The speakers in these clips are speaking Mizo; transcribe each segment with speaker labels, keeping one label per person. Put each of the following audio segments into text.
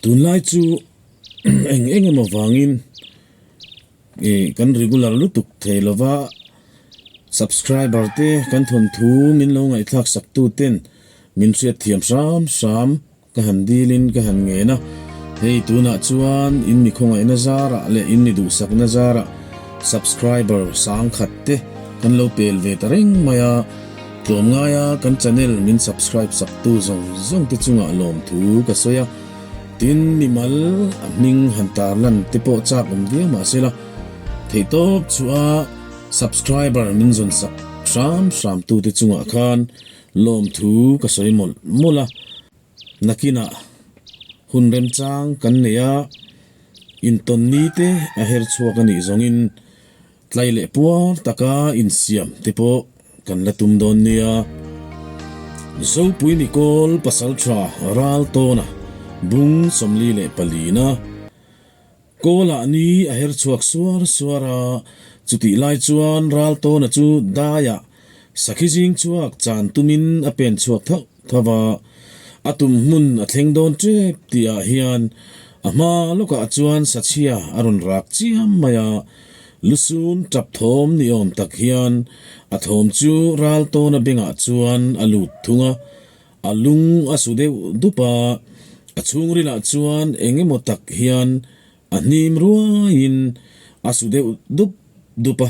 Speaker 1: Tunlai chu eng eng emaw vangin ih kan regular lutuk thei lova subscriber te kan thawnthu min lo ngaihthlak sak tu ten min hriat thiam hram hram. Ka han dilin ka han ngen a, hei tunah chuan in mi khawngaihna zarah leh in mi duhsakna zarah subscriber sangkhat te kan lo pel ve ta reng mai a, tlawmngaia kan channel min subscribe saktu zawng zawng te chungah lawmthu ka sawi a, tin mimal a hming han tarlan te pawh chak awm viau mahsela theihtawp chhuah a subscriber min zawn sak hram hram tu te chungah khan Lawmthu ka sawi mawlh mawlh a, nakinah hun remchang kan nei a, intawn ni te a her chhuak a nih zawngin tlai leh puar taka insiam te pawh kan la tum dawn nia. Zopui Nikawl Pasaltha Raltawna bung 44na. Kawlah ni a her chhuak suar suar a, chutih lai chuan Raltawna chu daiah sakhi zing chhuak chan tumin a pen chhuak thauh thauh a, a tum hmun a thleng dawn tep tihah hian a hma lawkah chuan sachhia a rawn rak chiam mai a, lusun tap thawm ni awm tak hian a thawm chu Raltawna bengah chuan a lut thung a. A lung a su deuh dup a, a chhungrilah chuan eng emaw tak hian a hnim ruaiin a su deuh dup dup a.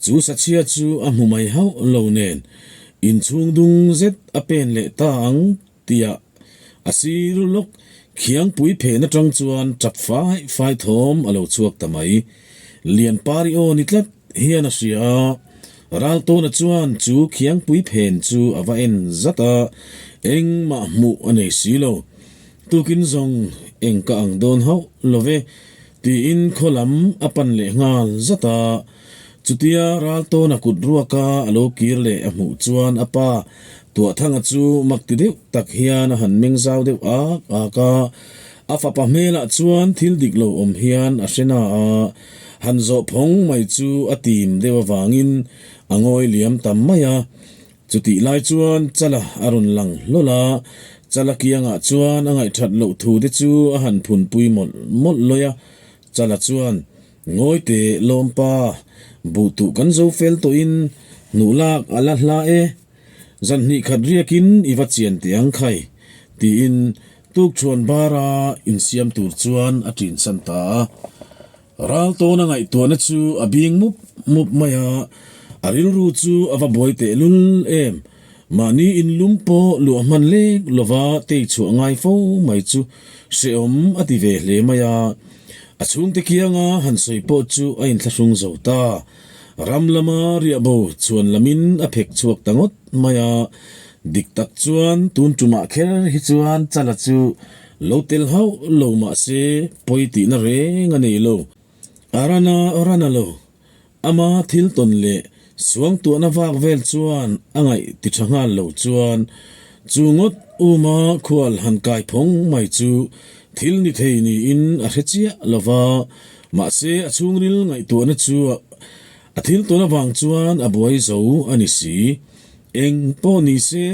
Speaker 1: Chu sachhia chu a hmu mai hauh lo nen inchhung dung zet a pen leh ta ang tihah a sir lawk khiangpui phen atang chuan tap fai fai thawm a lo chhuak ta mai. Lianpari aw ni tlat hian a hria a, Raltawna chuan chu khiangpui phen chu a va en zat a, engmah hmuh a nei si lo. Tukin zawng eng ka ang dawn hauh lo ve, tiin khaw lam a pan leh nghal zat a. Chutia Raltawna kut ruaka a lo kir leh a hmuh chuan a pa Tuahthanga chu mak ti deuh tak hian a han meng zau deuh ak ak a, A fapa hmelah chuan thil dik lo awm hian a hre na a, han zawh phawng mai chu a tim deuh avangin a ngawi liam tam mai a. Chutih lai chuan Chala a rawn lang hlawl a, Chala kiangah chuan a ngaihthat loh thu te chu a han phunpui mawlh mawlh lawi a. Chala chuan, Ngawi teh lawmpa, buh tuh kan zo fel tawhin hnuh lak a la hla e. Zan hnih khat riakin i va chian teh ang khai, tiin Tukṭhuan bara insiam tur chuan a ṭinsan ta a. Raltawna ngaihtuahna chu a bing mup mup mai a, a rilru chu a va buai tehlul em. Mahni inlum pawh luah hman lek lova tei chhuah ngai fo mai chu hrehawm a ti ve hle mai a. A chhungte kianga han sawi pawh chu a inthlahrung zo ta. Ram lama riahbo chhuan lamin a phek chhuak ta ngawt mai a. Dik tak chuan tun tumah kher hi chuan Chala chu lo tel hauh lo mah se pawi tihna reng a nei lo. A rana rana lo, ama thil tawn leh suangtuahna vak vel chuan a ngaih ti tha nghal lo chuan chu ngawt uma khual han kai phawng mai chu thil ni thei niin a hre chiah lo va, mahse a chhungril ngaihtuahna chu a thil tawn avang chuan a buai zo a ni si. Eng pawh ni se,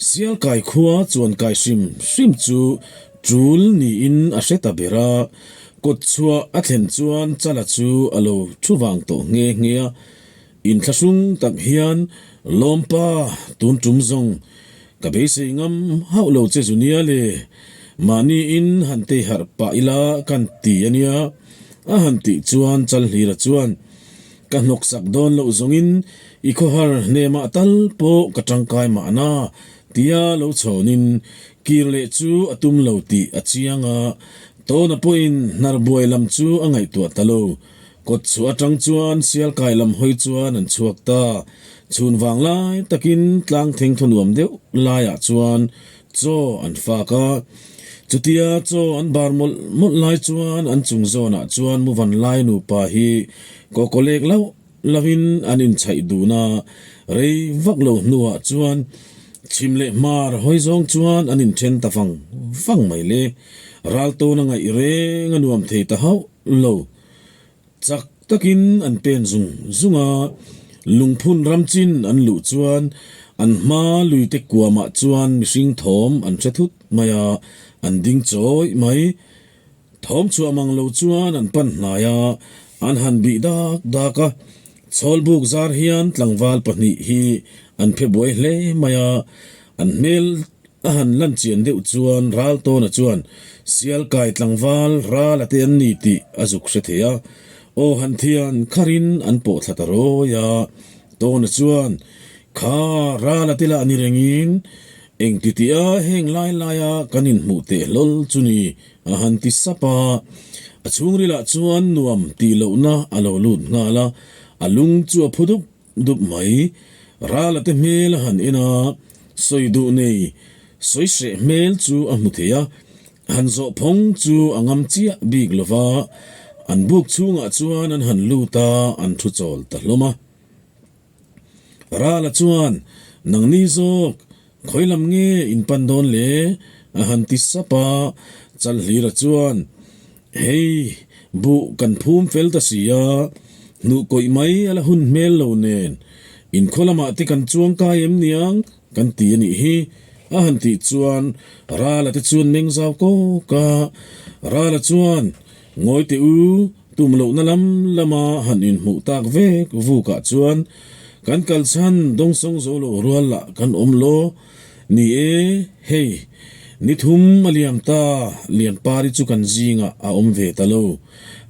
Speaker 1: Sialkai khua chuan kai hrim hrim chu tul niin a hre ta ber a, kawtchhuah a thlen chuan Chala chu a lo thu vang tawh nghe nghe a. Inthlahrung tak hian, Lawmpa, tun tum zawng ka beisei ngam hauh lo che zu nia le, mahni in han tei harh pah ila kan ti a nia, a han tih chuan Chalhlira chuan, Ka hnawksak dawn loh zawngin i khawhar hnemah tal pawh ka tangkai mahna tia lo chhawnin kir leh chu a tum lo tih a chiang a, Tawna pawhin hnar buai lam chu a ngaihtuah ta lo. Kawt chhuah atang chuan Sialkai lam hawi chuan an chhuak ta. Chhun vang lai takin tlang thengthaw nuam deuh laiah chuan chaw an fak a. Chutia chaw an bar mawlh mawlh lai chuan an chung zawnah chuan Muvan lai nupa hi kawkawlek lauh lauhin an inchhaih dun a, rei vak lo hnuah chuan chhim leh hmar hawi zawng chuan an inthen ta vang vang mai le. Raltawn a ngaih reng a nuam thei ta hauh lo. Chak takin an pen zung zung a, lungphun ram chin an luh chuan An hma luite kuamah chuan mihring thawm an hre thut mai a, an ding chawih mai. Thawm chhuah mang lo chuan an pan hnai a, an han bih dak dak a. Chhawlbuk zar hian tlangval pahnih hi an phe buai hle mai a, an hmel a han lan chian deuh chuan Raltawna chuan Sialkai tlangval ral a te an ni tih a zuk hre thei a, aw han thian kharin an pawh thla ta rawi a. Tawna chuan, Kha ral a te lah ni rengin engti tia heng lai laia kan inhmuh teh hlawl chu ni a han ti sap a. A chhungrilah chuan nuam tih lohna a lo lut nghal a, a lung chu a phu dup dup mai. Rala te hmel a han en a, sawi duh nei sawi hreh hmel chu a hmu thei a, han zawh phawng chu a ngam chiah bik lo va, an buk chhungah chuan an han lut a, an thu chawl ta hlawm a. Rala chuan, Nangni zawk, khawi lam nge in pan dawn le? a han ti sap a. Chalhlira chuan, Hei, buh kan phum fel ta si a, hnuh kawih mai a la hun hmel lo nen, inkhaw lamah te kan chuang kai em niang? kan ti a nih hi. A han tih chuan Rala te chuan meng zau kawk a. Rala chuan, Ngawi teh u, Tum lohna lam lama han inhmuh tak vek vukah chuan kan kal chhan dawngsawng zo lo rual lah kan awm law. Ni e, hei, ni thum a liam ta, Lianpari chu kan zingah a awm ve ta lo.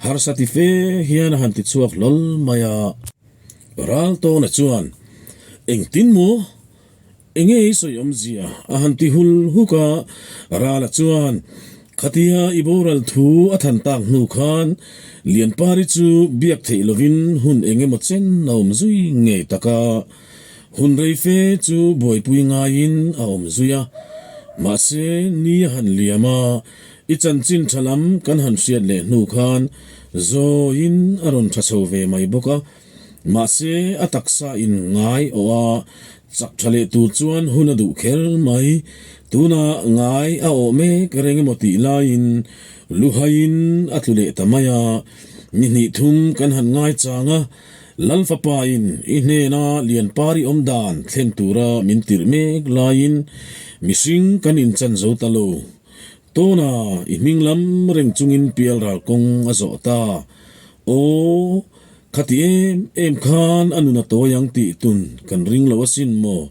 Speaker 1: Harsa ti fe hian a han ti chhuak hlawl mai a. Raltawna chuan, Engtin maw? Enge i sawi awmzia? a han ti hul huk a. Rala chuan, Khatia i boral thu a than tak hnu khan Lianpari chu biak theih lovin hun eng emaw chen a awm zui ngei tak a. Hun rei fe chu buaipui ngaiin a awm zui a. Mahse, ni a han liam a, i chanchin tha lam kan han hriat leh hnu khan zawiin a rawn tha chho ve mai bawk a. Mahse, a taksa in ngai awh a, chak tha leh tur chuan hun a duh kher mai. Tuna ngai a awh mek reng emaw tih laiin luhaiin a tlu leh ta mai a. Ni hnih thum kan han ngai chang a, Lal fapain i hnena Lianpari awm dan thlen tura min tirh mek laiin mihring kan inchan zo ta lo. Tuna i hming lam reng chungin pialral kawng a zawh ta. Aw, khati em em khan a nun a tawi ang tih tun kan ring lo asin maw?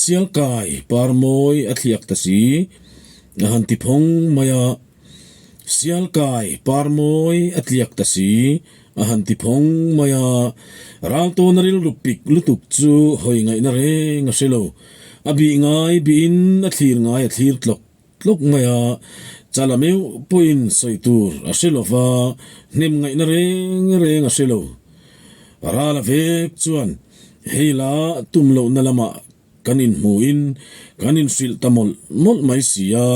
Speaker 1: Sialkai par mawi a thliak ta si, a han ti phawng mai a. Sialkai par mawi a tliak ta si, a han ti phawng mai a. Raltawna rilru pik lutuk chu hawi ngaihna reng a hre lo. A bih ngai bihin a thlir ngai a thlir tlawk Tluk mai a, chala meuh pawhin sawi tur a hre lo va, hnem ngaihna reng reng a hre lo. Rala vek chuan hei la tum lohna lamah kan inhmuhin kan inhrilh ta mawlh mawlh mai si a,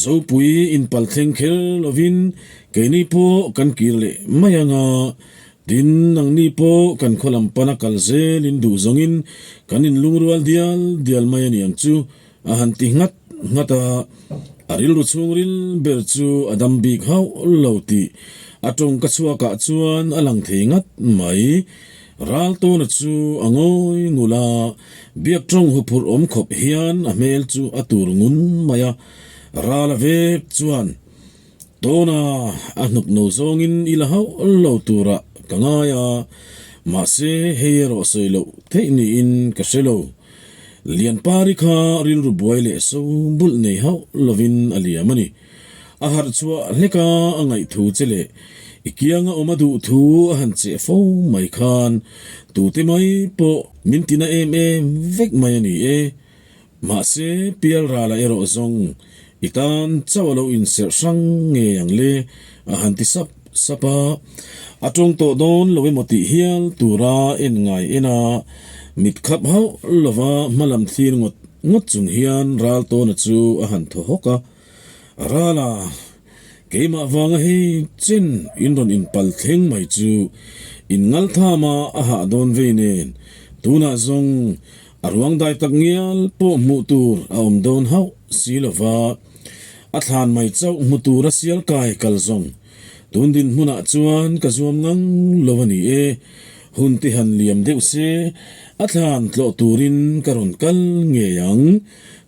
Speaker 1: Zopui inpal thleng kher lovin keini pawh kan kir leh mai ang a, tin nangni pawh kan khaw lam pana kal zelin duh zawngin kan inlungrual dial dial mai a ni ang chu. A han ti nghat nghat a, a rilru chhungril ber chu a dam bik hauh lo tih a tawngka chhuakah chuan a lang thei ngat mai. Raltawna chu a ngawi ngul a, biak tawng huphurh awm khawp hian a hmel chu a tur ngun mai a. Rala vek chuan, Tawna a hnuk no zawngin i la hauh lo turah ka ngai a, mahse hei erawh sawi loh theih niin ka hre lo. Lianpari kha rilru buai leh so bulh nei hauh lovin a liam a ni. A harh chhuah hlek a, a ngaih thu che leh i kianga awm a duh thu a han cheh fo mai khan tute mai pawh min tina em em vek mai a ni e. Mahse, Pialrala erawh zawng i tan chauh a lo inserh hrang ngei ang le, a han ti sap sap a. A tawng tawh dawn lo emaw tih hial tura en ngai en a, mit khap hauh lova hmalam thlir ngawt ngawt chung hian Raltawna chu a han thaw hawk a. Rala, keimah vanga hei chen in rawn inpal thleng mai chu in ngalthama a hah dawn vei nen, tunah zawng A ruang dai tak ngial pawh hmuh tur a awm dawn hauh si lo va, a thlan mai chauh hmu tura sial kai kal zawng tun dinhmunah chuan ka zuam ngang lo a ni e. Hun te han liam deuh se, a thlan tlawh turin ka rawn kal ngei ang.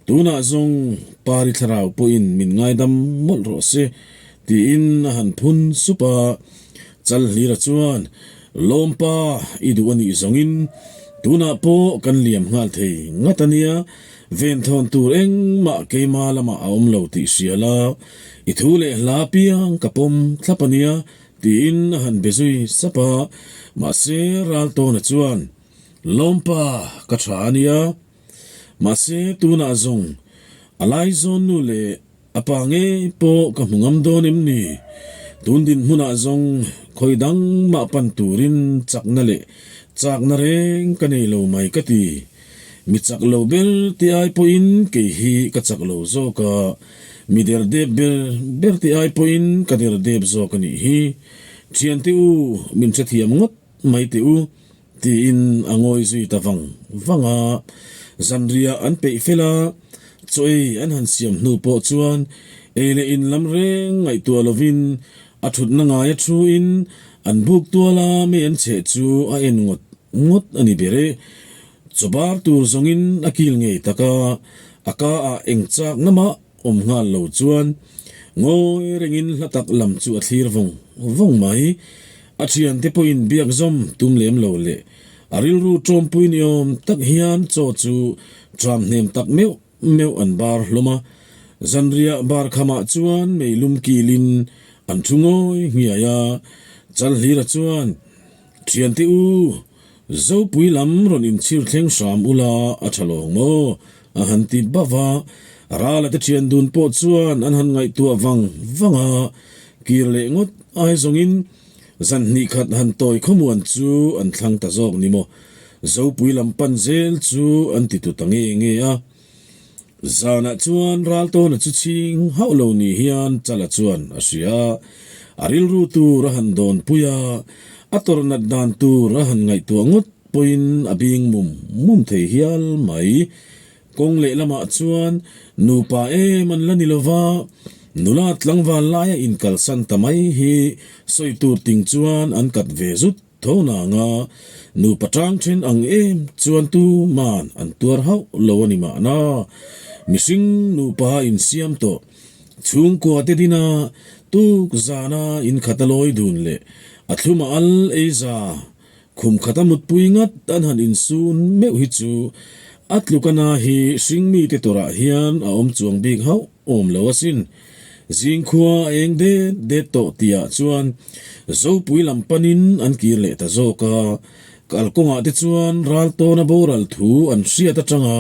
Speaker 1: Tunah zawng Pari thlarau pawhin min ngaidam mawlh rawh se, tiin a han phun sup a. Chalhlira chuan, Lawmpa i duh a nih zawngin tunah pawh kan liam nghal thei ngat a nia, venthawn tur engmah keima lamah a awm lo tih hria la, i thu leh hla piang ka pawm thlap a nia, Tiin a han be zui sap a, mahse Raltawna chuan, Lawmpa, ka tha a nia. Mahse tunah zawng a laizawn nu leh a pa ngei pawh ka hmu ngam dawn em ni? Tun dinhmunah zawng khawi dang mah pan turin chakna leh chakna reng ka nei lo mai ka ti. Mi chak lo ber ti ai pawhin kei hi ka chak lo zawk a. Mi der dep ber ber tih ai pawhin ka der dep zawk a nih hi. Thiante u, min hrethiam ngawt mai teh u, tiin a ngawi zui ta vang vang a. Zanriah an peih fel a, chaw ei an han siam hnu pawh chuan ei leh in lam reng ngaihtuah lovin a thutna ngaia thuin an buk tuala mei an chheh chu a en ngawt ngawt a ni ber e. Chaw bar tur zawngin a kil ngei tak a, a ka ah eng chak na mah awm nghal lo chuan ngawi rengin hla tak lam chu a thlir vawng vawng mai. A thiante pawhin biak zawm tum lem lo leh a rilru tawmpui ni awm tak hian chaw chu tram hnem tak meuh meuh an bar hlawm a. Zanriah bar khamah chuan meilum kilin an thu ngawi nghiai a, Chalhlira chuan, Thiante u, Zopui lam rawn inchhir thleng hram ula a tha lawng maw? a han ti bauh a, Rala te thian dun pawh chuan an han ngaihtuah vang vang a, kir leh ngawt ai zawngin zan hnih khat han tawi khawmuan chu an thlang ta zawk ni maw? Zopui lam pan zel chu an ti tu ta nge nge a. Zanah chuan Raltawna chu chhing hauh lo ni hian Chala chuan a hria. A rilru tur a han dawnpui a, a tawrh nat dan tur a han ngaihtuah ngawt pawhin a bing mum mum thei hial mai. Kawng lehlamah chuan nupa em an la ni lova, nula tlangval laia inkalsan ta mai hi sawi tur ting chuan an kat ve zut. Tho nanga nupa tang then ang em chuan tu man an tuar hauh lo a ni mahna. Mihring nupa insiam tawh chhungkua te dina tuk zana inkhat a lawi dun leh a thlum a al ei za khum khat a mutpui ngat an han insun meuh hi chu a tluk a na hi hring mite turah hian a awm chuang bik hauh awm lo asin. Zingkhua a eng det det tawh tihah chuan Zopui lam panin an kir leh ta zawk a, kalkawngah te chuan Raltawna boral thu an hriat atanga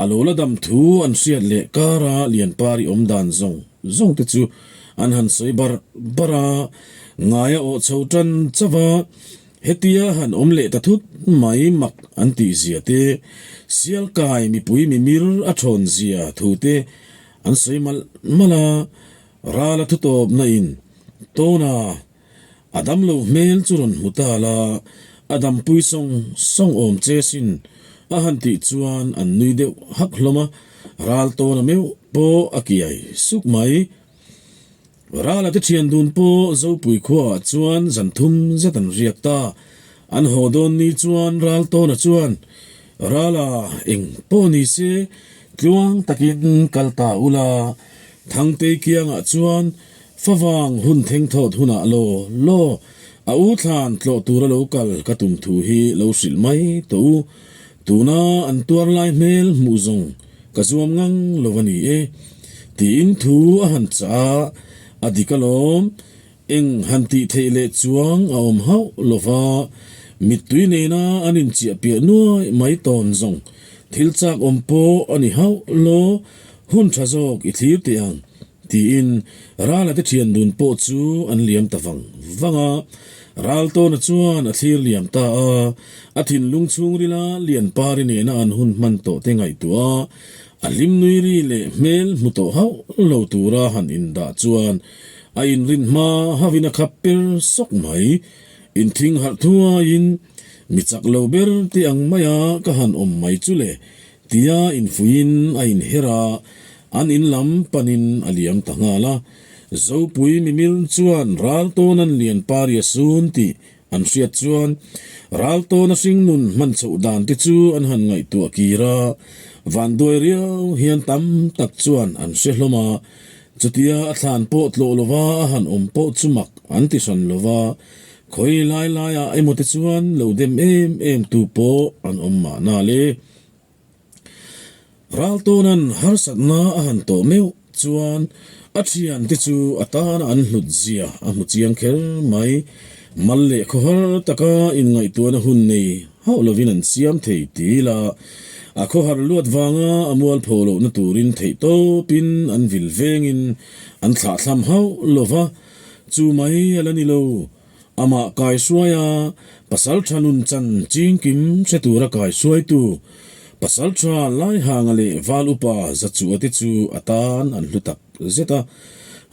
Speaker 1: a lo la dam thu an hriat leh kara Lianpari awm dan zawng zawng te chu an han sawi bar bar a, ngaia awh chho tan chauh a. Hetia han awm leh ta thut mai mak an tih zia te, Sialkai mipui mimir a thawn zia thu te an sawi malh malh a, Rala thu tawp na in Tawna a damlo hmel chu rawn hmu ta la, a dampui sawng sawng awm che sin a han tih chuan an nui deuh hak hlawm a, Ral Tawna meuh pawh a kiai suk mai. Rala te thian dun pawh Zopui khuaah chuan zan thum zet an riak ta. An haw dawn ni chuan Raltawna chuan, Rala, eng pawh ni se, tluang takin kal ta ula. Thangtei kiangah chuan favang hun theng thawt hunah law law a u thlan tlawh tura lo kal ka tum thu hi lo hrilh mai tawh u. Tuna an tuar lai hmel hmuh zawng Ka zuam ngang lo a ni e, tiin thu a han chah a, a dik alawm, eng han tih theih leh chuang a awm hauh lo va, mittui nena an inchiah piah nuai mai tawn zawng thil chak awm pawh a ni hauh lo, hun tha zawk i thlir teh ang, tiin Rala te thian dun pawh chu an liam ta vang vang a, Raltawna chuan a thlir liam ta a. A thinlung chhungrila Lianpari nena an hun hman tawh te ngaihtuah a, a hlim nui ri leh hmel hmu tawh hauh lo tura han indah chuan a inrin hma hauhin a khap per sawk mai. Inthing harh thuaiin, Mi chak lo ber ti ang maia ka han awm mai chu le, tia infuiin a inher a, an in lam panin a liam ta nghal a. Zopui mimir chuan Raltawna'n Lianpari a sun tih. an hriat chuan Raltawna hringnun hman chhoh dan te chu an han ngaihtuah kir a, vanduai riau hian tam tak chuan an hre hlawm a, chutia a thlan pawh tlawh lova a han awm pawh chu mak an ti hran lova, khawi lai laiah emaw te chuan lo dem em em tu pawh an awm mahna le. Raltawna'n harsatna a han tawh meuh chuan a thiante chu a tana an hlut zia a hmu chiang kher mai. Mal leh khawhar taka inngaihtuahna hun nei hauh lovin an siam thei ti ila, a khawhar luat vanga a mualpho lohna turin theihtawpin an vil vengin an thlahthlam hauh lova, chu mai a la ni lo. Amah kaihruaia Pasalṭha nun chan chingkim hre tura kaihruaitu Pasalṭha Laihanga leh Val Upa Zachuha te chu a tan an hlu tak zet a,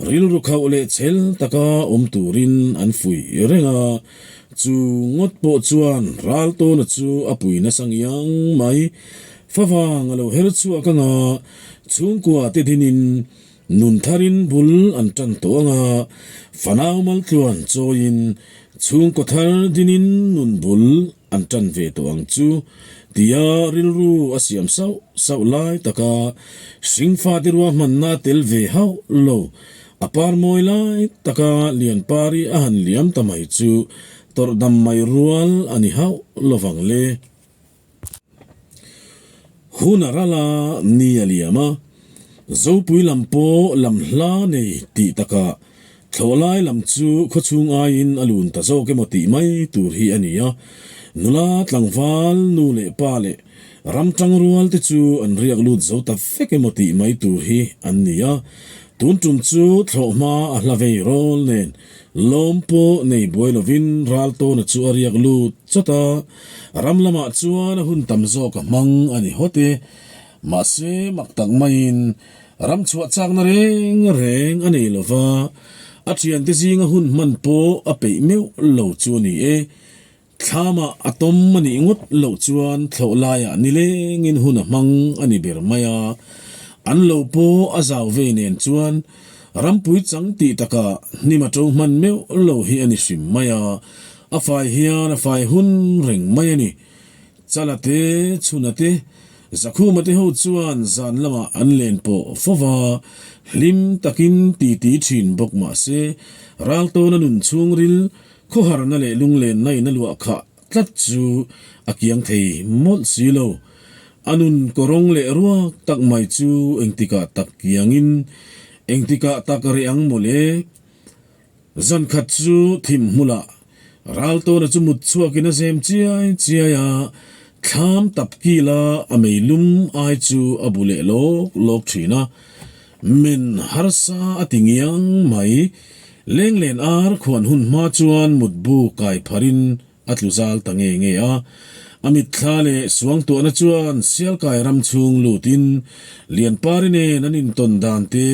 Speaker 1: rilru khauh leh chhel taka awm turin an fuih reng a, chu ngawt pawh chuan Raltawna chu a pui nasa ngiang mai. Favang a lo her chhuak anga chhungkua te dinin Nun tharin bul an tan tawh ang a, fanau maltluan chawiin chhungkaw thar dinin nun bul an tan ve tawh ang chu tia rilru a siam sauh sauh lai taka hringfate ruahmanna tel ve hauh lo a par mawi lai taka Lianpari a han liam ta mai chu tawrh dam mai rual a ni hauh lovang le. Hun a ral a, ni a liam a, Zopui lam pawh lam hla nei tih takah thlawhlai lam chu khawchhung aiin a lun ta zawk emaw tih mai tur hi a ni a. Nula tlangval nu leh pa leh ram tangrual te chu an riak lut zo ta vek emaw tih mai tur hi an ni a. Tun tum chu thlawhhma a hla vei rawl nen lawm pawh nei buai lovin Raltawna chu a riak lut chawt a. Ram lamah chuan a hun tam zawk a hmang a ni hawt e. Mahse, mak tak maiin ram chhuah chakna reng reng a nei lo va, a thiante zinga hun hman pawh a peih meuh lo chu a ni e. Thlamah a tawm a nih ngawt loh chuan thlawh laiah nilengin hun a hmang a ni ber mai a. An lo pawh a zau vei nen chuan rampui chang tih takah hnim a to hman meuh lo hi a ni hrim mai a. A fai hian a fai hun reng mai a ni. Chala te, Chhuna te, Zakhuma te ho chuan zan lamah an len pawh fo va, hlim takin titi thin bawk mah se, Raltawna nun chhungril, khawharna leh lunglenna in a luah khah tlat chu a kiang thei mawlh si lo. A nun kawrawng leh ruak tak mai chu engtikah tak kiangin, engtikah tak reh ang mawle? Zan khat chu thim hmulah Raltawna chu mut chhuakin a zem chiai chiai a, thlam tap kila a mei lum ai chu a bu leh lawk lawk thin a. Men harsa a ti ngiang mai. Lenglen ar khuan hun hma chuan mutbu kai pharin A tlu zal ta nge nge a, a mitthla leh suangtuahna chuan Sialkai ram chhung lutin Lianpari nen an intawn dan te,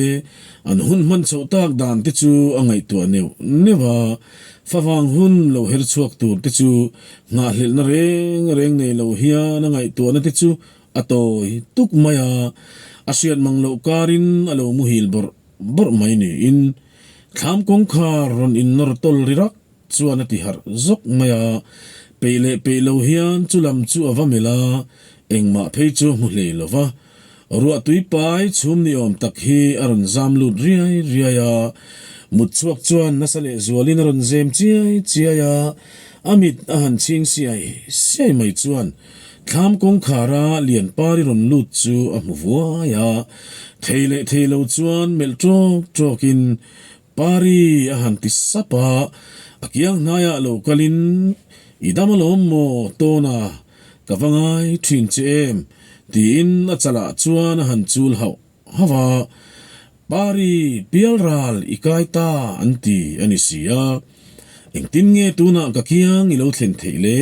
Speaker 1: an hun hman chhoh tak dan te chu a ngaihtuah neuh neuh a, favang hun lo her chhuak tur te chu nghahhlelhna reng reng nei lo hian a ngaihtuahna te chu a tawi tuk mai a, a hriat mang loh karin a lo muhil bawrh bawrh mai niin thlam kawngkhar rawn innawr tawl ri rak Chuan a ti harh zawk mai a, peih leh peih lo hian chu lam chu a va melh a, engmah phei chu hmu hlei lo va. Ruahtui pai chhum ni awm tak hi a rawn zam lut riai riai a, mut chhuak chuan nasa leh zualin a rawn zem chiai chiai a, a mit a han chhing siai siai mai chuan thlam kawngkhara Lianpari rawn lut chu a hmu vuai a, thei leh thei lo chuan melh ṭawk ṭawkin Pari a han ti sap a, a kiang hnaiah lo kalin, I dam alawm maw Tawna, ka va ngai thin che em? tiin a chalah chuan a han chul hauh hauh a. Pari, pialral i kai ta an ti a ni si a, engtin nge tunah ka kiang i lo thlen theih le?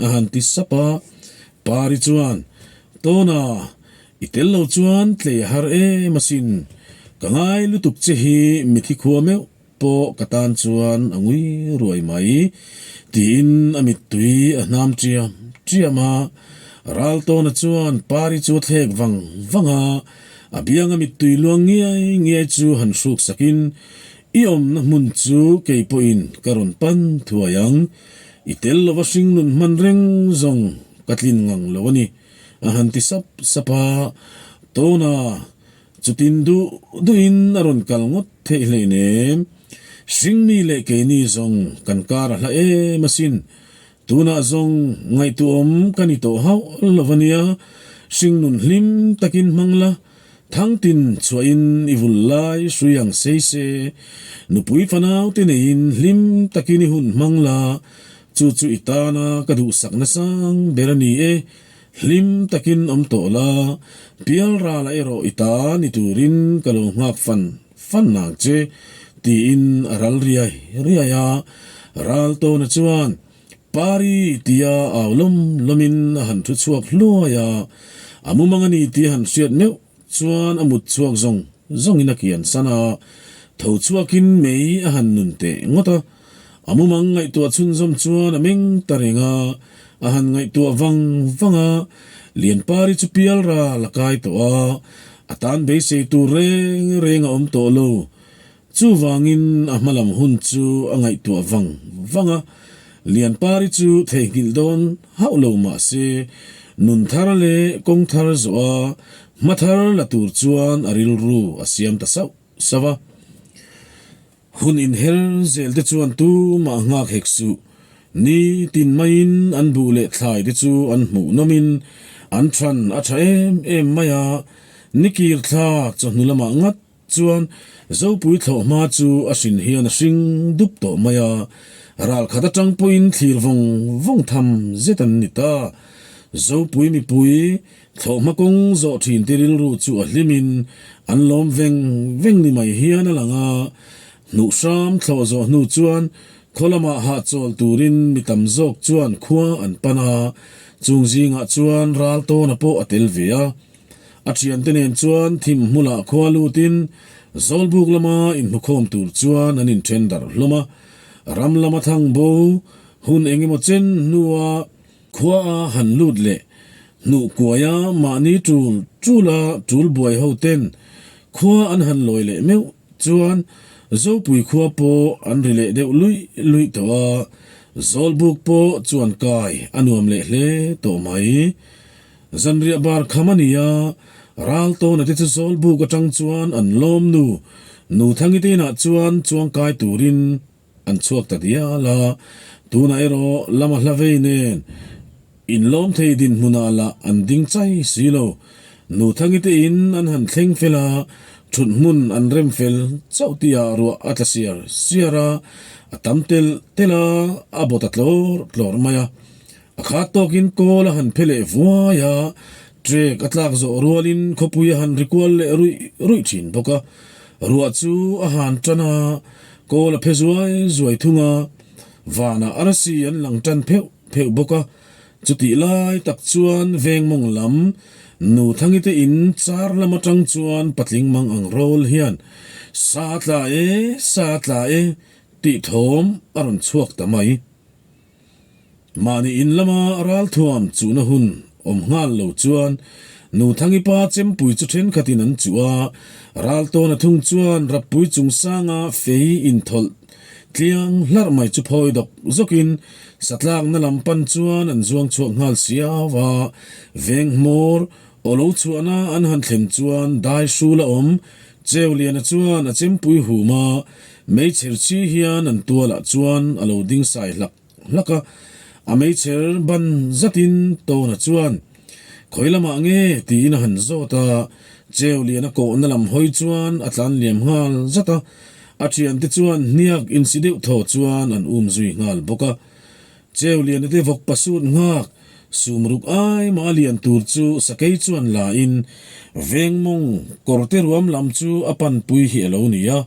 Speaker 1: a han ti sap a. Pari chuan, Tawna, I tel lo chuan tlei a har em asin. Ka ngai lutuk che hi mithi khua meuh pawh ka tan chuan a ngui ruai mai, tiin a mittui a hnam chiam chiam a. Raltawna chuan Pari chu a thlek vang vang a, a bianga mittui luang ngiai ngiai chu han hruk sakin, I awmna hmun chu kei pawhin ka rawn pan thuai ang. I tel lova hringnun hman reng zawng ka tlin ngang lo a ni, a han ti sap sap a. Tawna chutin duh duhin a rawn kal ngawt theih hleinem. Hringmi leh keini zawng kan kar a hla em asin. Tunah zawng ngaihtuahawm ka ni tawh hauh lo a nia, hringnun hlim takin hmang la, thangtin chhuahin i vul lai hrui ang sei se, nupui fanau te neiin hlim takin i hun hmang la, chu chu i tana ka duhsak nasang ber a ni e, hlim takin awm tawh la, pialrala erawh i ta ni turin ka lo nghak fan fan nang che, tiin a ral riai riai a. Raltawna chuan, Pari tia au lawm lawmin a han thu chhuak hluai a, a mumang a ni tih a han hriat meuh chuan a mut chhuak zawng zawngin a kian san a, tho chhuakin mei a han nun teh ngawt a. A mumang ngaihtuah chhunzawm chuan a meng ta reng a, a han ngaihtuah vang vang a, Lianpari chu pial ral a kai tawh a, a tan beisei tur reng reng a awm tawh lo. Chuvangin a hmalam hun chu a ngaihtuah vang vang a, Lianpari chu theihnghilh dawn hauh lo mah se, nun thar leh kawng thar zawh a, hma thar la tur chuan a rilru a siam ta sauh sauh a. Hun inher zel te chuan tumah nghak hek suh. Ni tin maiin an buh leh thlai te chu an hmuh nawmin an than a tha em em mai a, nikir thla chawhnu lamah ngat chuan Zopui thlawh hma chu a hrin hian a hring dup tawh mai a, ral khat atang pawhin thlir vawng vawng tham zet an ni ta. Zopui mipui Thlawhhma kawng zawh thin te rilru chu a hlimin an lawm veng veng ni mai hian a lang a, hnuh hram thlawh zawh hnu chuan khaw lamah hahchawl turin mi tam zawk chuan khua an pan a, chung zingah chuan ral tawna pawh a tel ve a. A thiante nen chuan thim hmulah khua lutin Zawlbuk lama inhmukhawm tur chuan an inthen darh hlawm a, ram lama thang bo hun engemaw chen hnua Khua a han lut leh hnuh kuai a mahni tul tul a tul buai ho ten khua an han lawi leh meuh chuan Zopui khua pawh an ri leh deuh luih luih tawh a, Zawlbuk pawh chuan kai a nuam leh hle tawh mai. Zanriah bar kham a ni a, Raltawna te chu Zawlbuk atang chuan an lawm nu Nuthangi te inah chuan chuangkai turin An chhuak ta dial a, tunah erawh lama hla vei nen inlawm thei dinhmunah lah an ding chai si lo. Nuthangi te in an han thleng fel a, thut hmun an rem fel chauh tihah ruah a tla siar siar a, a tam telh telh a, a bawt a tlawr tlawr mai a. A khat tawkin kawl a han phe leh vuai a, trek a tlak zawh rualin khawpui a han ri kual leh ruih ruih thin bawk a. Ruah chu a han tan a, kawl a phe zuai zuai thung a, vanah arsi an lang tan pheuh pheuh bawk a. Chutih lai tak chuan veng mawng lam nu Thangi te in char lam atang chuan patling mang ang rawl hian, Sa tla e, sa tla e, tih thawm a rawn chhuak ta mai. Mahni in lama ralthuam chuhna hun awm nghal lo chuan Nuthangi pa chempui chu thenkhatin an chuh a, Raltawna thung chuan Rappui chungsanga fei inthawlh tliang hlarh mai chu phawi dawk zawkin satlakna lam pan chuan an zuang chhuak nghal siau a, veng hmawr aw lo chhuahna an han thlen chuan dai hrul a awm Cheuliana chuan a chempui hum a, Meichher chi hian an tualah chuan a lo ding sai hlak hlak a, a meichher ban zatin Tawna chuan, Khawi lamah nge? tiin a han zawt a, Cheuliana kawhna lam hawi chuan a tlan liam nghal zat a, a thiante chuan hniak insi deuh thaw chuan an um zui nghal bawk a. Cheuliana te vawk pasut nghak sumruk ai mah a lian tur chu sakei chuan la in veng mawng kawr te ruam lam chu a panpui hi a lo ni a,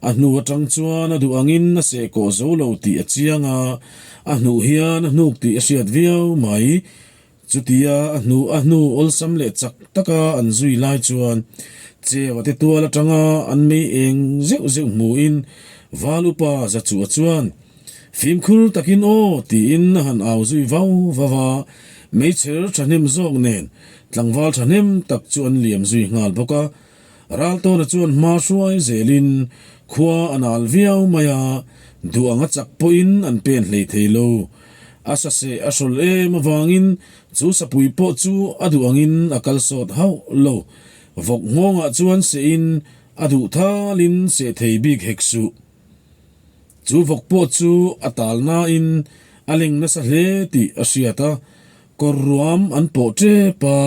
Speaker 1: a hnu atang chuan a duh angin a seh kawh zo lo tih a chiang a, a hnuh hian a hnuk tih a hriat viau mai. Chutia a hnu a hnu awlsam leh chak taka an zui lai chuan Cheua te tual atanga an mei eng zeuh zeuh hmuhin Val upa Zachua chuan fimkhur takin aw tiin a han au zui vau vau a, meichher thahnem zawk nen tlangval thahnem tak chu an liam zui nghal bawk a. Raltawna chuan hma hruai zelin khua a nal viau mai a, duh anga chak pawhin an pen hlei thei lo. A saseh a hrawl em avangin chu sapui pawh chu a duh angin a kal sawt hauh lo. Vawk nghawngah chuan sehin a duh thalin seh thei bik hek suh. Chu vawk pawh chu a tal nain a leng nasa hle tih a hriat a, kawr ruam an pawh tep a.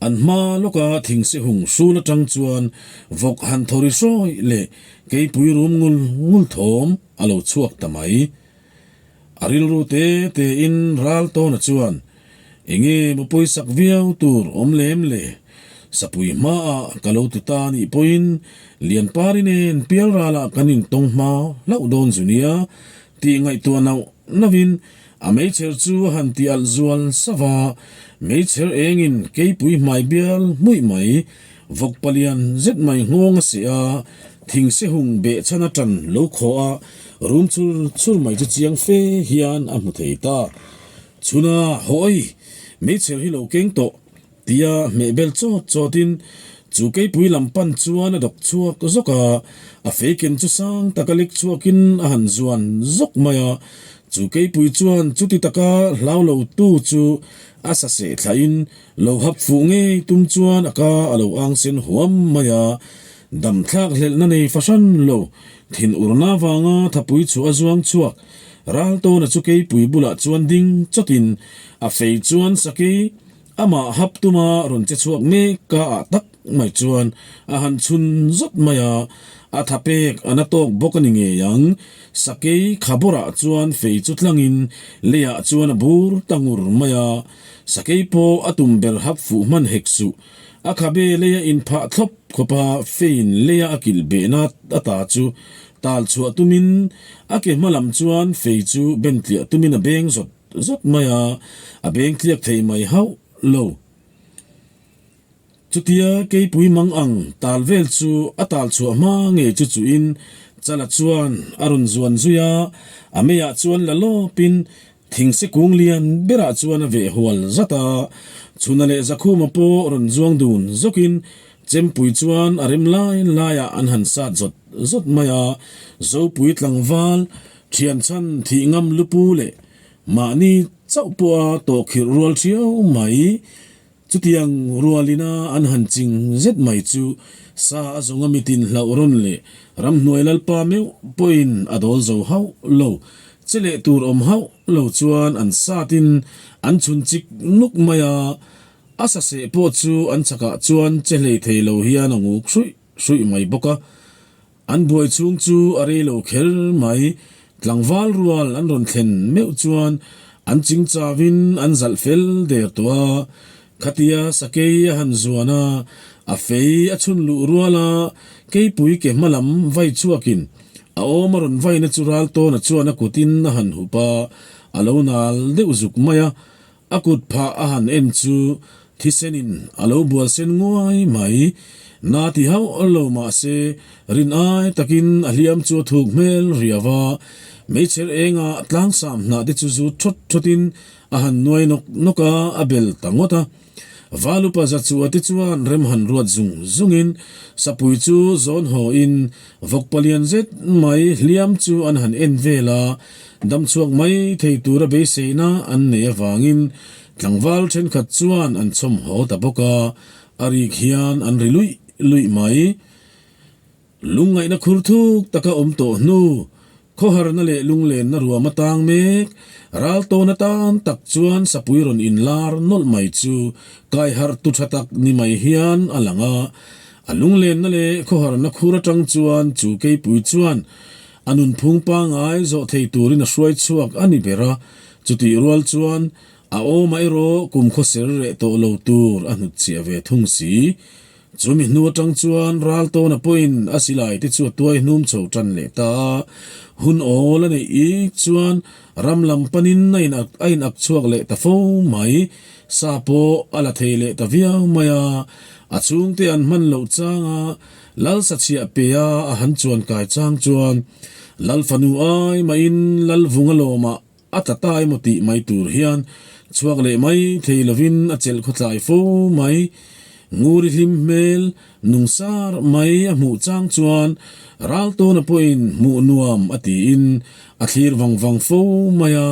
Speaker 1: An hma lawka thingse hung hrul atang chuan vawk han thaw ri hrawi leh keipui rum ngul ngul thawm a lo chhuak ta mai. A rilru te te in ral tawna chuan enge maw pawisak viau tur awm lem le? Sapui hmaah ka lo tu ta nih pawhin Lianpari nen pialralah kan intawng hma hlauh dawn zu nia tih ngaihtuah nauh nauhin A meichher chu a han ti alh zual sauh a, meichher engin keipui hmai bial hmuih mai, vawk palian zet mai nghawng a seh a, thingse hung behchhan atan lo khawh a, rum chur chur mai chu chiang fe hian a hmu thei ta. Chhuna, hawi! Meichher hi lo keng tawh! Tia hmeh bel chawt chawtin chu keipui lam pan chuan a dawk chhuak zawk a, a feiken chu sang taka lek chhuakin a han zuan zawk mai a. Chu keipui chuan chuti taka hlau lo tu chu a sa seh thlahin lo hap fuh ngei tum chuan a ka a lo ang sen huam mai a. Dam thlak hlelhna nei fahran lo, thin urna avanga thapui chu a zuang chhuak. Raltawna chu keipui bulah chuan ding chawtin a fei chuan sakei Amah hap tuma rawn che chhuak mek ka ah tak mai chuan a han chhun zawt mai a, a tha pek a na tawk bawk a ni ngei ang. Sakei khabawrah chuan fei chu tlangin leiah chuan a bur ta ngur mai a, sakei pawh a tum ber hap fuh hman hek suh. A khabe leia inphah thlawp khawpa feiin leia a kilh behna ata chu tal chhuah tumin a ke hma lam chuan fei chu ben tliah tumin a beng zawt Zawt mai a, a beng tliak thei mai hauh lo. Chutia keipui mang ang tal vel chu a tal chhuah hma ngei chu chuin Chala chuan a rawn zuan zui a, a meiah chuan la lawpin thingse kung lian berah chuan a veh hual zat a, Chhuna leh Zakhuma pawh rawn zuang dun zawkin Chempui chuan a rem lai laiah an han sat zawt zawt mai a, Zopui tlangval Thian chhan thih ngam lupu leh mahni chauh pawha tawhkhirh rual thiau mai. Chutiang rualina an han ching zet mai chu sa a zawnga mitin hlauh rawn leh ramhnuai lalpa meuh pawhin a dawl zo hauh lo. Che leh tur awm hauh lo chuan an satin an chhun chik nuk mai a, a saseh pawh chu an chhakah chuan che hlei thei lo hian a nguk hruih hruih mai bawk a. An buai chhung chu a rei lo kher mai. Tlangval rual an rawn thlen meuh chuan an ching chauin an zalh fel der tawh a. Khatia sakei a han zuan a, a fei a chhun luh rual a, keipui ke hma lam vai chhuakin a awm a rawn vaina chu Raltawna chuan a kutin a han hup a, a lo nal deuh zuk mai a. A kut phah a han en chu thisenin a lo bual sen nguai mai. Na ti hauh lo mah se rin ai takin a hliam chu a thuk hmel riau a. Meichher enga tlangsam hnah te chu zut thawt thawtin a han nuai nawk nawk a, a bel ta ngawt a. Valupa Zachua te chuan rem han ruat zung zungin sapui chu zawn hawin vawk palian zet mai hliam chu an han en vel a. Damchhuak mai thei tura beiseina an nei avangin tlangval thenkhat chuan an chhawm haw ta bawk a, a rik hian an ri luih luih mai. Lungngaihna khur thuk taka awm tawh hnu, khawharna leh lunglenna ruam atang mek, ral tawn atan tak chuan sapui rawn inlar nawlh mai chu kaiharh tu tha tak ni mai hian a lang a. A lunglenna leh khawharna khur atang chuan chu keipui chuan A nunphung pangngai zawh thei turin a hruai chhuak a ni ber a, chutih rual chuan a awmah erawh kum khawser reh tawh lo tur a hnutchhiah ve thung si. Chumi hnu atang chuan Raltawna pawhin a silai te chu a tuai hnum chho tan leh ta a, hun awl a neih ik chuan ram lam panin a in a in ak chhuak leh ta fo mai. Sa pawh a la thei leh ta viau mai a, a chhungte an hman loh changa Lal sachhiah pea a han chuan kai chang chuan Lal fanu ai mahin Lal vung a lawmah a tla ta emaw tih mai tur hian chhuak leh mai thei lovin a chelh khawtlai fo mai. Nguri hlim hmel nung sar mai a hmuh chang chuan Raltawna pawhin hmuh nuam a tiin a thlir vang vang fo mai a,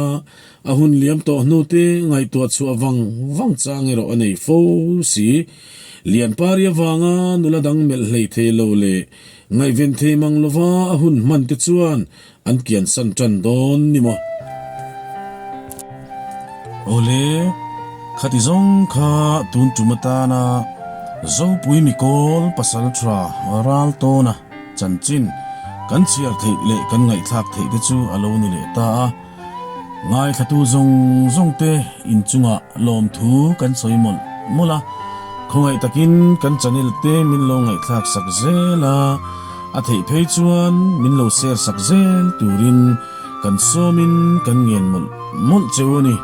Speaker 1: a hun liam tawh hnute ngaihtuah chhuah vang vang chang erawh a nei fo si. Lianpari avanga nula dang melh hlei thei lo leh ngaihven thei mang lova a hun hman te chuan An kian san tan dawn ni maw? Awle, khati zawng kha tun tum atana Zopui Mikawl pasal tha ral tawna chanchin kan chhiar theih leh kan ngaihthlak theih te chu a lo ni leh ta a. Ngaithlatu zawng zawng te inchungah lawmthu kan sawi mawlh mawlh a, khawngaih takin kan channel te min lo ngaihthlak sak zel a, a theih phei chuan min lo share sak zel turin kan sawmin kan ngen mawlh mawlh cheu a ni.